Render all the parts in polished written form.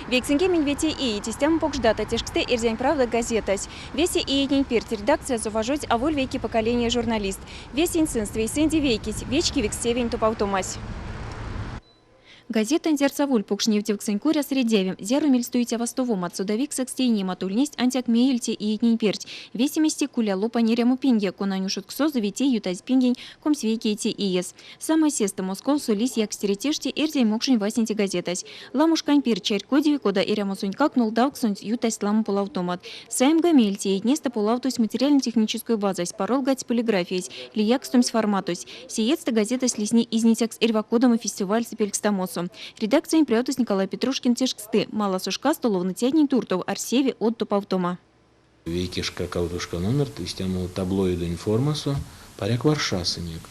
95 иеть истямо покш дата тешксты Эрзянь правда газетась. Весе иетнень перть редакциясо важодсь аволь вейке поколения журналистт. Весень сынст вейсэнди вейкесь, вечкевикс тевень топавтомась. Газетанть зярс аволь покш невтевксэнь коряс редяви, зяро мельстуиця вастовомат, содавиксэкс тейнемат ульнесть ансяк меельце иетнень перть. Весемесь те кулялопань эрямо пинге, конань ушодксозо вети ютазь пингень комсьвейкеце иес. Самай сестэ Московсо лиссь Якстере теште эрзянь-мокшонь васенце газетась. Ламо шкань перть чарькодеви, кода эрямосонтькак нолдавксонть ютасть ламо полавтомат. Саемга, меельце иетнестэ полавтовсь материально-технической базась, паролгадсь полиграфиясь, лиякстомсь форматось. Сеедьстэ газетась лисни изницякс эрьва кодамо фестивальсэ пелькстамосо. Редакциянь прявтось Николай Петрушкин тешксты, маласо шкасто ловныцятнень туртов арсеви од топавтома. Вейкешка кавтошка номерт истямо таблоидэнь формасо, паряк варшасынек.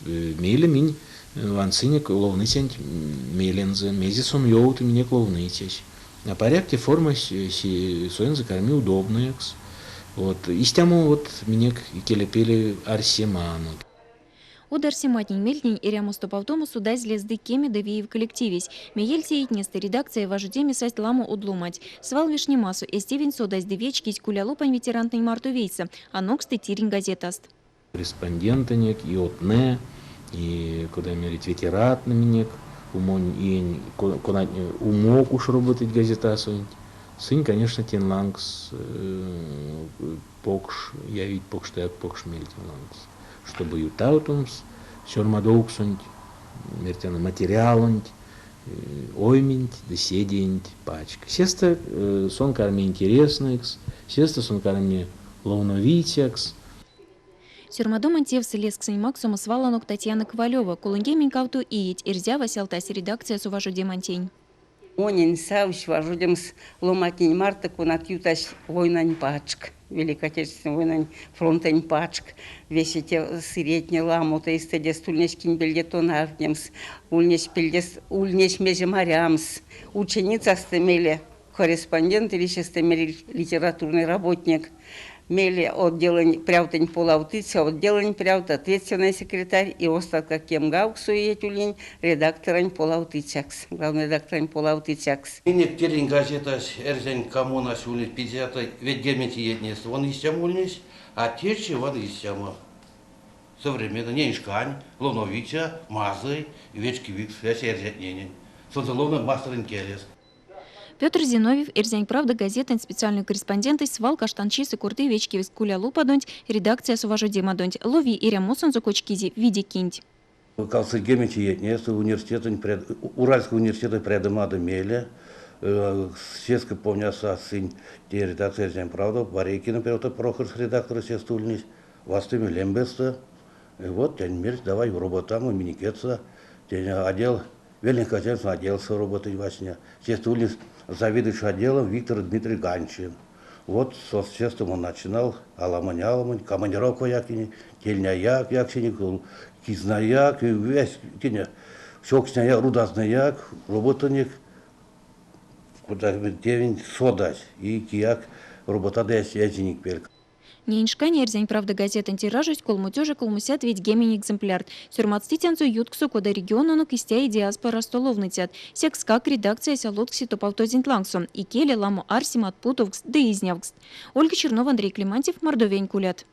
Мейле минь вансынек ловныцянть мелензэ, мезе сон ёвты минек ловныцясь. А паряк те формась сонзэ карми удобноекс. Вот истямо вот минек икелепелев арсеманок. Од арсематнень мельтнень эрямос топавтомо содазь лезды кеме ды виев коллективесь. Меельце иетнестэ редакцияв важодеме састь ламо од ломанть. Свал вешнемасо, эсь тевень содазь ды вечкезь кулялопань ветерантнэнь марто вейсэ анокстыть тиринь газетаст. Корреспондентэнек и одтнэ, и, кода мерить, ветерантнэ минек, умонь иень, конатне умок уш роботыть газетасонть, сынь, конечно, тень лангс покш, явить покштояк покш мель тень лангс, чтобы ютавтомс сёрмадовксонть, мертяно, материалонть, ойменть ды седеенть пачк. Сестэ сон карми интереснойкс, сестэ сон карми ловновицякс. Сёрмадомань тевс лезксэнь максомо свал анок Татьяна Ковалева, 32 иеть, эрзявась алтась редакциясо важодемантень. Монень савсь важодемс ломантнень марто, конат ютасть войнань пачк, Великой Отечественной войнань фронтонь пачк. Весе те сыретне ламо эйстэдест ульнесть кинь пельде тонавтнемс, ульнесь пельдест, ульнесь мезе марямс. Ученицасто мейле корреспондент или сестэ мериль литературный работник. Мейле отделэнь прявтонь полавтыця, отделэнь прявт, ответственный секретарь и остатка кемгавксо иеть ульнинь редакторонь полавтыцякс, главный редакторонь полавтыцякс. Минек тиринь газетась Эрзянь коммунась ульнесь 50 ведьгемень иетнестэ. Он истямо ульнесь, а течи он истямо. Современной, неень шкань, ловновиця, мазый, вечкевикс весе эрзятненень. Сонзэ ловны масторонь келес. Петр Зиновьев, Эрзянь правда газетань специальной корреспондентэсь, свал каштанчисэ корты вечкевикс кулялопадонть, редакциясо важодемадонть, лови эрямосонзо кочкизе виде кинть. Колсыгемень иетнестэ университетэнь Уральской университетэнь прядомадо мейле сеске помняса сынь те редакция Эрзянь правда, Варейкина Петр Прохоров редакторось сестэ ульнесь, вастыми лембестэ. И вот тень мерсь, давай роботамо минекеца, тень отдел Велень хозяйственного отделса работать васня. Сестэ ульнесь заведующий отделом Виктор Дмитриевич Ганчин. Вот с сестом он начинал аламонь-аламонь, командировка якини, тельняяк яксиник, кизнаяк, весь кине, сёксняяк, рудазняяк, роботаник, куда тевень содась, и кияк роботада эзиник пельк. Неень шкане Эрзянь правда газетань тиражось колмотёжа колмосядт ведьгемень экземплярт. Сёрмадстыцянзо ютксо кода региононок, истя и диаспорасто ловныцят. Секскак редакциясь а лоткси топавтозенть лангсо. Икеле ламо арсемат, путовкст ды изнявкст. Ольга Чернова, Андрей Клемантьев, Мордовиянь кулят.